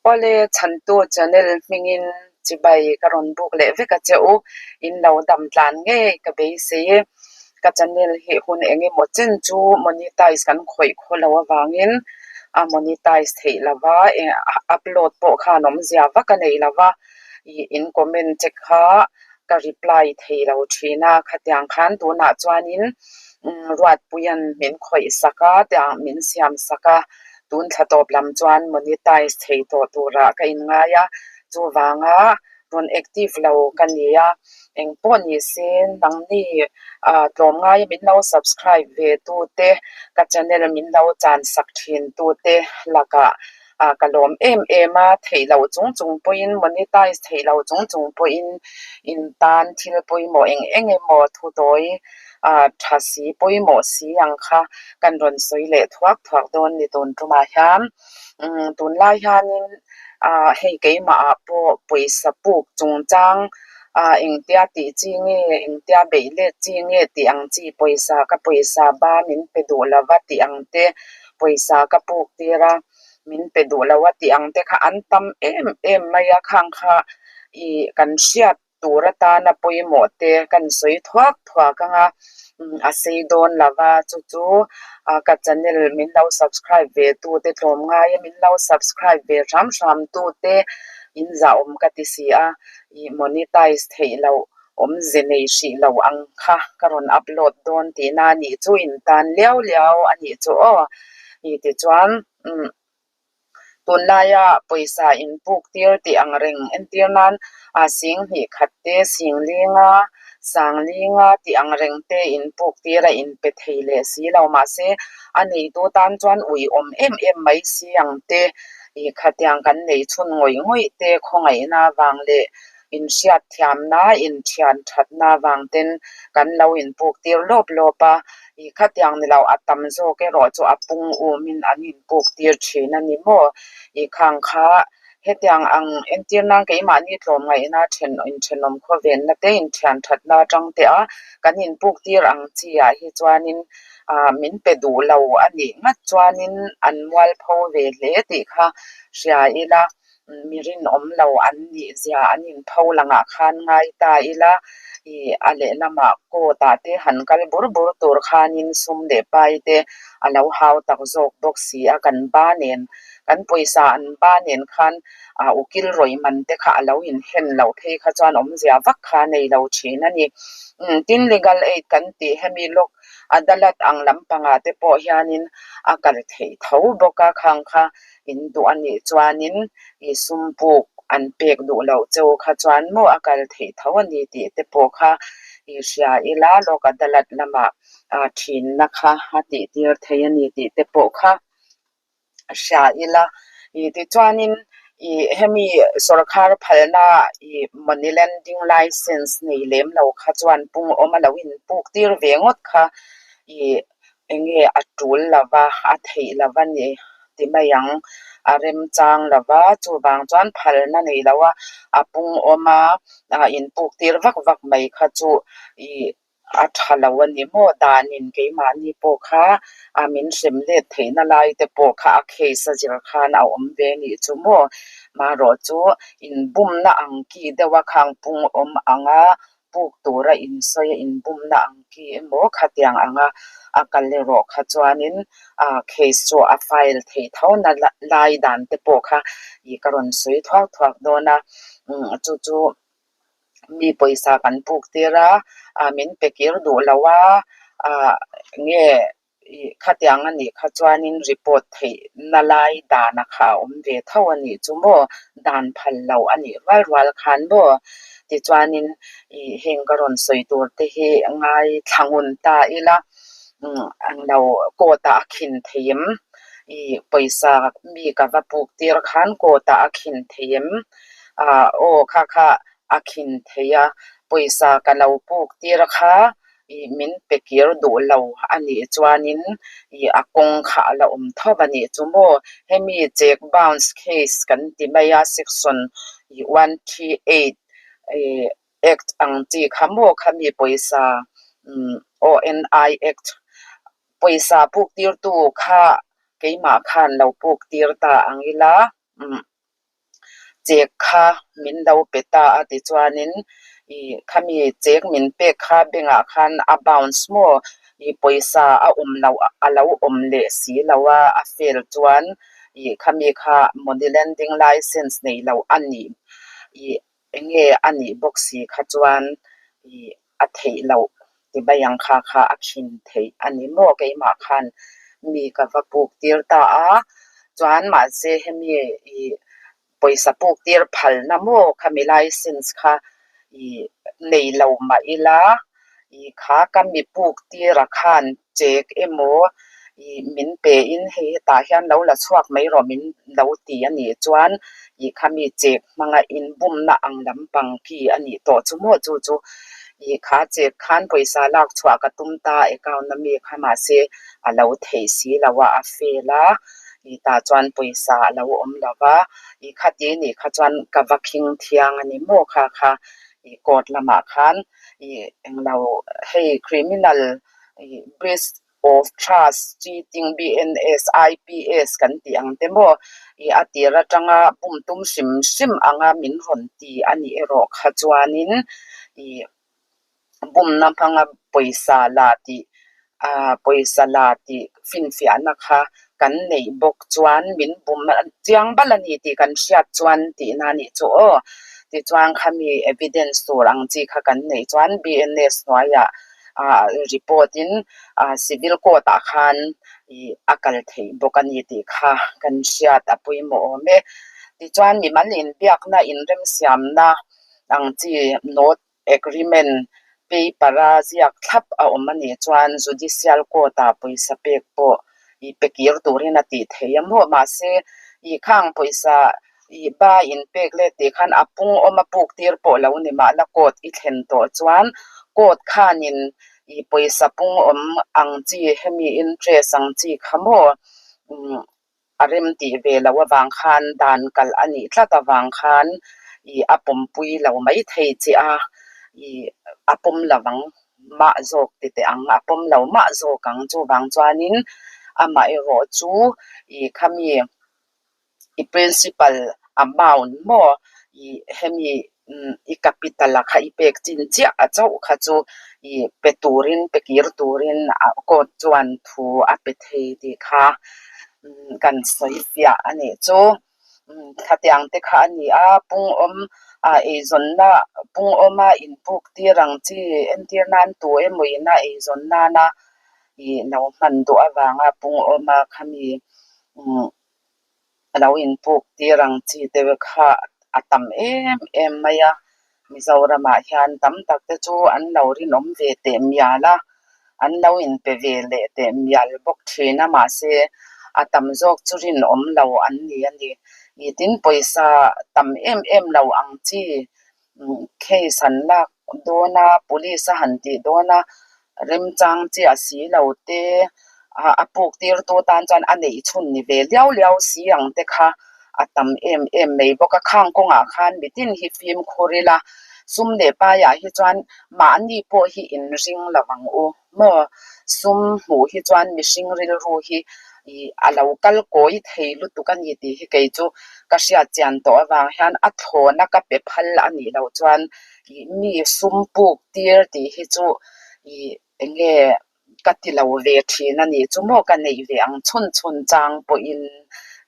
Awle chhantu channel hmingin chibai ka rawn buk leh vek a che u, in lo dam tlan ngei ka beisei e. Ka channel hi hun eng emaw chen chu monetize kan khawih khaw lo avangin a monetize theih lova, upload pawh khan awmzia vak a nei lova, ih in comment te kha ka reply thei lo thin a, khatiang khan tunah chuanin Ruatpuia'n min khawih sak a, tiang min siam sak a, tun thla tawp lam chuan monetize thei tawh turah ka inngai a, chuvanga rawn active lo ka ni a, engpawh ni se nangni ah tlawmngai min lo subscribe ve tute, ka channel min lo chan sak thin tute lakah Ah ka lawm em em a, theih loh chung chung pawhin monetize theih loh chung chung pawhin in tan thil pawimawh eng eng emaw thudawi ah tha si pawimawh si ang kha kan rawn sawi leh thuak thuak dawn ni tun tumah hian. Umm tunlai hianin ah hei keimah ah pawh pawisa puk chungchang ah engtia tih chi nge engtia beih let chi nge tih ang chi pawisa ka pawisa ba min pe duh lova tih ang te pawisa ka puk tir a, min pe duh lo a tih ang te kha an tam em em mai a, khang kha ih kan hriat tur atana pawimawh te kan sawi thuak thuak ang a, a sei dawn lo va, chu chu ka channel min lo subscribe ve tu te tlawm ngai a, min lo subscribe ve hram hram tu te in zahawm ka ti si a, ih monetize theih loh. Awmze nei hrih lo ang kha ka rawn upload dawn tihna a nih chu in tan liau liau a nih chu aw. I tichuan umm tunlaia pawisa in puk tir tih ang reng entir nan a sing hnih khat te sing linga sang linga tih ang reng te in puk tir a in pe thei leh si lo mahse a neitu tan chuan uiawm em em mai si ang te i khatiang kan nei chhun ngawih ngawih te khawngaihna avang leh Inhriatthiamna, inthian thatna avang ten kan lo inpuk tir lawp lawp a, i khatiang ni lo a tam zawk erawh chu a pung umin an inpuk tir thin a ni maw? I khang kha hetiang ang entir nan keimahni tlawmngaihna then inthenawm khawvenna te inthian thatna atang te a kan inpuk tir ang chi ah hi chuanin ah min pe duh lo a nih ngat chuanin an mualpho ve hle tih kha hria ila. Mi rinawm lo an nih zia an inpho langah khan ngai ta ila, ih a lehlamah court ah te han kal bur bur tur khanin sum leh pai te a lo hau tak zawk bawk si a, kan ba nen kan pawisa an ba nen khan ah ukil rawih man te kha a lo inhen loh phei kha chuan awmzia vak kha nei lo thin a ni. Tin legal aid kan tih hemi lawk adalat ang lampangah te pawh hianin a kal theih tho bawk a, khang kha In duh a nih chuanin i sum puk an pek duh loh cheu kha chuan maw a kal theih tho a ni tih te pawh kha i hria ila lawk adalat lamah thinna kha a tih tir thei a ni tih te pawh kha hria ila. I tichuanin i hemi sawrkhar phalna i money lending license nei lem lo kha chuan pung awm a lo inpuk tir ve ngawt kha i Eng nge a tul lova, a theih lova ni ti mai ang. A remchang lova, chuvang chuan phalna nei lo a, a pung awm a, a inpuk tir vak vak mai kha chu ih a tha lo a ni maw? Danin keimahni pawh kha a min hrem let theihna lai te pawh kha a case a zir khan a awm ve nih chu maw? Marawh chu inbumna ang ki deuh a khang pung awm ang a, puk tura insawi a inbumna ang ki emaw khatiang anga a kal erawh kha chuanin ah case chu a file theih tho na lai dan te pawh kha ih ka rawn sawi thuak thuak dawn a umm chu chu mi pawisa kan puk tir a ah min pe kir duh lo a ah nge Ih khatiang a nih kha chuanin report theihna lai dana kha a awm ve tho a nih chu maw? Dan phal lo a nih rual rual khan maw? Tichuanin ih heng ka rawn sawi tur te hi ngai thla ngun ta ila umm ang lo court ah a khin thei em? Ih pawisa mi ka va puk tir khan court ah a khin thei em? Ah aw kha kha a khin thei a, pawisa ka lo puk tir kha Ih min pe kir duh lo a nih chuanin ih a kawng kha a la awm tho a nih chu maw? Hemi check bounce case kan ti mai a section ih 138 ih act ang chi kha maw khami pawisa umm ONI act pawisa puk tirtu kha keimah khan lo puk tir ta ang ila umm. Check kha min lo pe ta a tichuanin ih khami check min pek kha bank ah khan a bounce maw ih pawisa a awm loh a lo awm leh si lo a, a fail chuan ih khami kha money lending licence nei loh a nih ih eng nge a nih bawk si kha chuan ih a theih loh ti mai ang kha kha a khin theih a ni maw keimah khan mi ka va puk tir ta a chuan mahse hemi ih pawisa puk tir phalna maw khami license kha ih nei lo mah ila ih kha ka mi puk tir a khan check emaw ih min pe in hei hetah hian lo la chhuak mai rawh min lo ti a nih chuan ih khami check hmanga inbumna ang lampang ki a nih tawh chu maw chu chu ih kha check khan pawisa lak chhuah ka tum ta account a mi kha mahse a lo theih si lo a a fail a ih tah chuan pawisa a lo awm lo va ih khati nih kha chuan ka va khing thiang a ni maw kha kha ih court lamah khan ih englo hei criminal ih breach of trust cheating BNS IPS kan tih ang te maw ih a tir atanga bum tum hrim hrim anga min rawn ti a nih erawh kha chuanin ih bumna hmanga pawisa la tih ah pawisa la tih finfiahna kha kan neih bawk chuan min bum chiang bal a ni tih kan hriat chuan tihna a nih chu aw. Tichuan khami evidence tur ang chi kha kan neih chuan BNS hnuaiah ah report in ah civil court ah khan ih a kal theih bawk a ni tih kha kan hriat a pawimawh awm e. Tichuan mimal inbiakna inremsiamna ang chi note Agreement paper a ziak thlap a awm a nih chuan Judicial Court ah pawisa pek pawh i pe kir turin a tih theih a maw? Mahse, i khang pawisa i ba in pek let tih khan a pung awm a puk tir pawh lo ni mah la court i thlen tawh chuan court khanin i pawisa pung awm ang chi hemi interest ang chi kha maw? A rem tih ve loh avang khan dan kalh a nih tlat avang khan ih a pawmpui lo mai thei che a, ih a pawm lo ang mah zawk ti teh ang, a pawm lo mah zawk ang. Chuvang chuanin amaherawh chu ih khami i principal amount maw ih hemi i capital a kha i pek chin chiah a chauh kha chu ih pe turin pe kir turin court chuan thu a pe thei tih kha kan sawi fiah a nih chu. Khatiang te kha a ni a, pungawm ah eizawnna pungawma inpuk tir ang chi entir nan tu emaw ina eizawn nana ih lo hman duh avanga pungawma khami A lo inpuk tir ang chi te kha a tam em em mai a, Mizoramah hian tam tak te chu an lo rinawm ve teh mial a, an lo inpe ve leh teh mial bawk thin a, mahse a tam zawk chu rinawm lo an ni a ni. Nitin pawisa tam em em lo ang chi case han lak dawn a, police a han tih dawn a, remchang chiah si lo te, a puk tirtu tan chuan a neih chhun ni ve liau liau si ang te kha a tam em em mai bawk a. Khang kawngah khan mitin hi fimkhur ila, sum leh paiah hi chuan mahni pawh hi inring lo ang u maw? Sum hmuh hi chuan mihring rilru hi ih a lo kal kawi thei lutuk a ni tih hi kei chu ka hriat chian tawh avang hian a thlawna ka pe phal a nih loh chuan ih mi sum puk tir tih hi chu ih eng nge ka ti lo ve thin a nih chu maw ka neih ve ang chhun chhun chang pawhin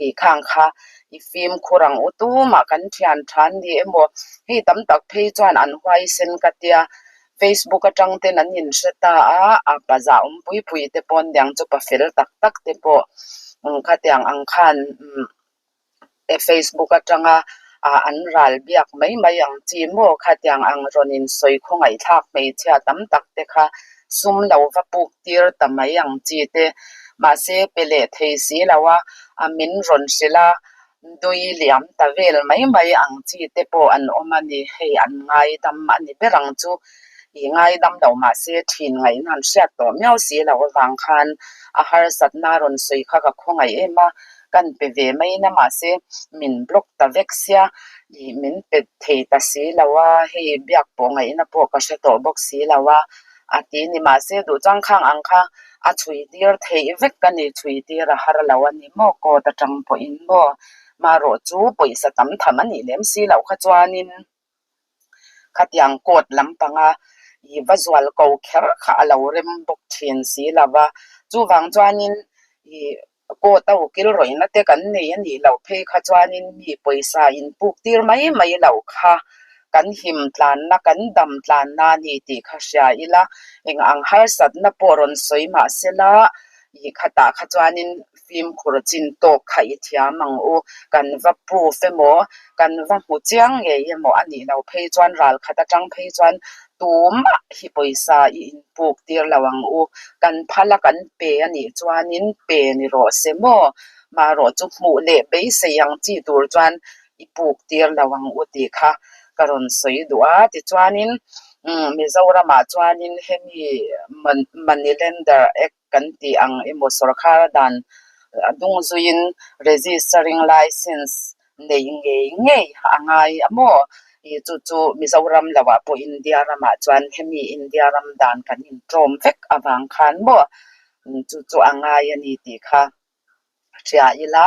ih khang kha i fimkhur ang u tumah kan thian than ni emaw hei tam tak phei chuan an huaisen ka tia Facebook atang ten an inhre ta a, a paza awm pui pui te pawh an niang chu pa fel tak tak te pawh khatiang ang khan Facebook atanga an ral biak mai mai ang chi maw khatiang ang rawn insawi khawngaihthlak hmeichhia tam tak te kha sum lo va puk tir ta mai ang chi te mahse pe leh thei si lo a, a min rawn hrilh a Dui liam ta vel mai mai ang chi te pawh an awm a ni. Hei an ngaidam a ni ber ang chu. I ngaidam lo mahse thin ngaihna an hriat tawh miau si lo avang khan a harsatna rawn sawi kha ka khawngaih em a, kan pe ve mai na mahse min block ta vek sia i min pe thei ta si lo a, hei biak pawh ngaihna pawh ka hre tawh bawk si lo a, a ti ni mahse duh changkhang ang kha a chhui tir theih vek ka ni, chhui tir a har lo a ni maw court atang pawhin maw. Marawh chu pawisa tam tham a nih lem si loh kha chuanin khatiang court lampanga i va zual ko kher kha a lo rem bawk thin si lo va. Chuvang chuanin i court a ukil rawihna te kan nei a nih loh phei kha chuanin mi pawisa in puk tir mai mai loh kha kan him tlanna kan dam tlanna a ni tih kha hria ila eng ang harsatna pawh rawn sawi mahsela i khatah kha chuanin fimkhur chin tawk kha i thiam ang u, kan va proof emaw, kan va hmu chiang ngei emaw a nih loh phei chuan ral khat atang phei chuan tumah hi pawisa i inpuk tir lo ang u, kan phal a kan pe a nih chuanin pe ni rawh se maw, marawh chu hmuh leh beisei ang chi tur chuan i puk tir lo ang u tih kha ka rawn sawi duh a, tichuanin Mizoramah chuanin hemi Money Lender Act kan tih ang emaw sorkar dan a dung zuiin registering license nei ngei ngei a ngai a maw? Ih chu chu Mizoram loah pawh India ramah chuan hemi India ram dan kan inṭawm vek avang khan maw chu chu a ngai a ni tih kha hria ila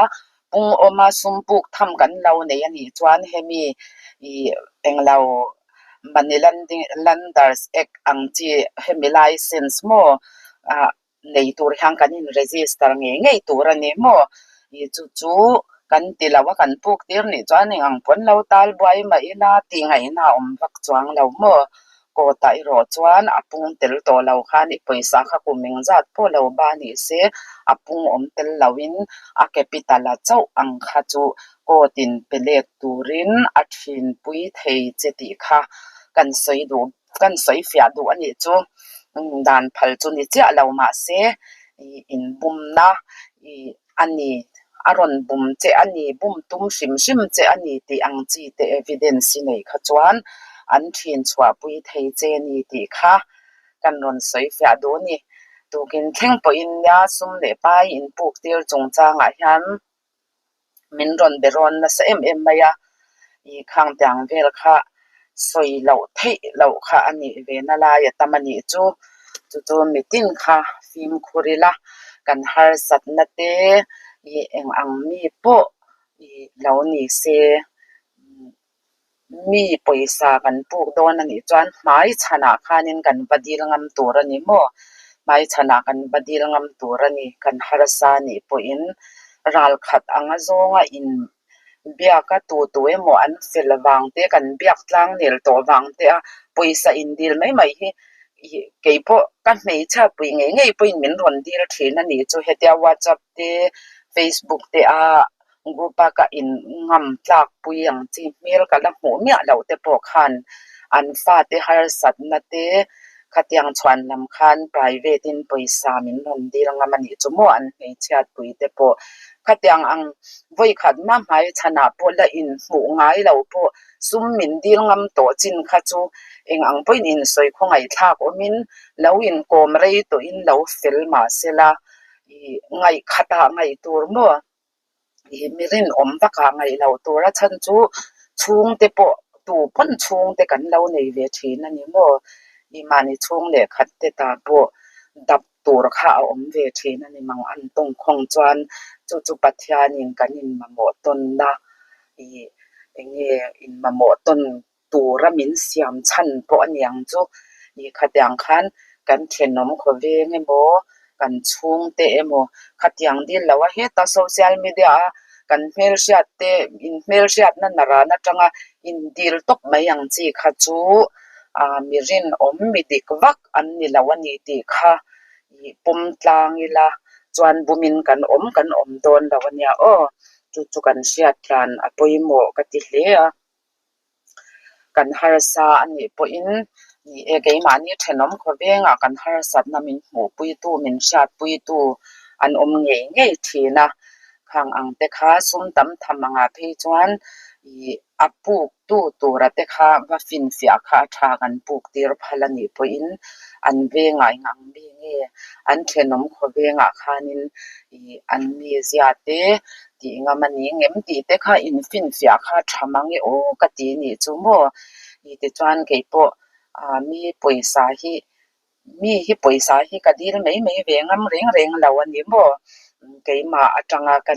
pung awma sum puk tham kan lo nei a nih chuan hemi ih englo Money Lenders Act ang chi hemi license maw ah nei tur hian kan in register ngei ngei tur a ni maw ih chu chu kan ti lo a kan puk tir nih chuan eng ang pawn lo tal buai mah ila tih ngaihna a awm vak chuang lo maw. Court ah erawh chuan a pung tel tawh lo khan i pawisa kha kum engzat pawh lo ba nih se a pung awm tel loin a capital a chauh ang kha chu court in pe let turin a thinpui thei che tih kha kan sawi duh kan sawi fiah duh a nih chu dan phal chu ni chiah lo mahse ih inbumna ih a ni, a rawn bum che a ni, bum tum hrim hrim che a ni tih ang chi te evidence i neih kha chuan an thin chhuahpui thei che ni tih kha kan rawn sawi fiah duh a ni. Tukin thleng pawhin nia sum leh pai inpuk tir chungchangah hian min rawn be rawn nasa em em mai a, ih khang tiang vel kha sawi loh theih loh kha a nih ve na lai a tam a nih chu. Chu chu mitin kha fimkhur ila kan harsatna te ih eng ang mi pawh ih lo ni se mi pawisa kan puk dawn a nih chuan hmai chhanah khanin kan va dil ngam tur a ni maw? Hmai chhanah kan va dil ngam tur a ni. Kan harsa nih pawhin ral khat anga zawnga in biak a tu tu emaw an fel vang te kan biak tlang nel tawh vang te a pawisa in dil mai mai hi ih keipawh ka hmeichhia pui ngei ngei pawhin min rawn dil thin a nih chu hetia WhatsApp te Facebook te a group a ka in ngam tlak pui ang chi hmel ka la hmuh miah loh te pawh khan an fate harsatna te khatiang chhuan lam khan private in pawisa min rawn dil ngam a nih chu maw an hmeichhiat pui te pawh khatiang ang vawikhat hma hmai chhanah pawh la inhmuh ngai lo pawh sum min dil ngam tawh chin kha chu eng ang pawhin insawi khawngaihthlak awmin lo inkawm rei tawhin lo fel mah sela ih ngaihkhatah ngaih tur maw. Ih mi rinawm vak ah ngaih loh tur a chhan chu chhungte pawh tu pawn chhungte kan lo nei ve thin a ni maw? Ih mahni chhung leh khat te ta pawh dap tur kha a awm ve thin a ni mang an tawngkhawng chuan chu chu Pathianin kan inmamawh tawnna ih eng nge inmamawh tawn tura min siam chhan pawh a niang chu ih khatiang khan kan thenawm khawveng emaw kan chhungte emaw khatiang dil lo a heta social media a kan hmelhriat te in hmelhriatna naran atanga in dil tawp mai ang chi kha chu ah mi rinawm mi dik vak an ni lo a ni tih kha ih pawm tlang ila chuan bumin kan awm kan awm dawn lo a nia aw chu chu kan hriat tlan a pawimawh ka ti hle a. Kan harsa a nih pawhin ni e keimahni thenawm khawvengah kan harsatna min hmuhpuitu min hriatpuitu an awm ngei ngei thin a, khang ang te kha sum tam tham angah phei chuan ih a puk tu tura te kha va finfiah kha a tha kan puk tir phal a nih pawhin an vengah eng ang mi nge an thenawm khawvengah khanin ih an mizia te Tih ngam a ni ngem tih te kha in finfiah kha tha mang e aw ka ti nih chu maw? Ni tichuan keipawh ah mi pawisa hi mi hi pawisa hi ka dil mai mai ve ngam reng reng lo a ni maw? Keimah atanga ka.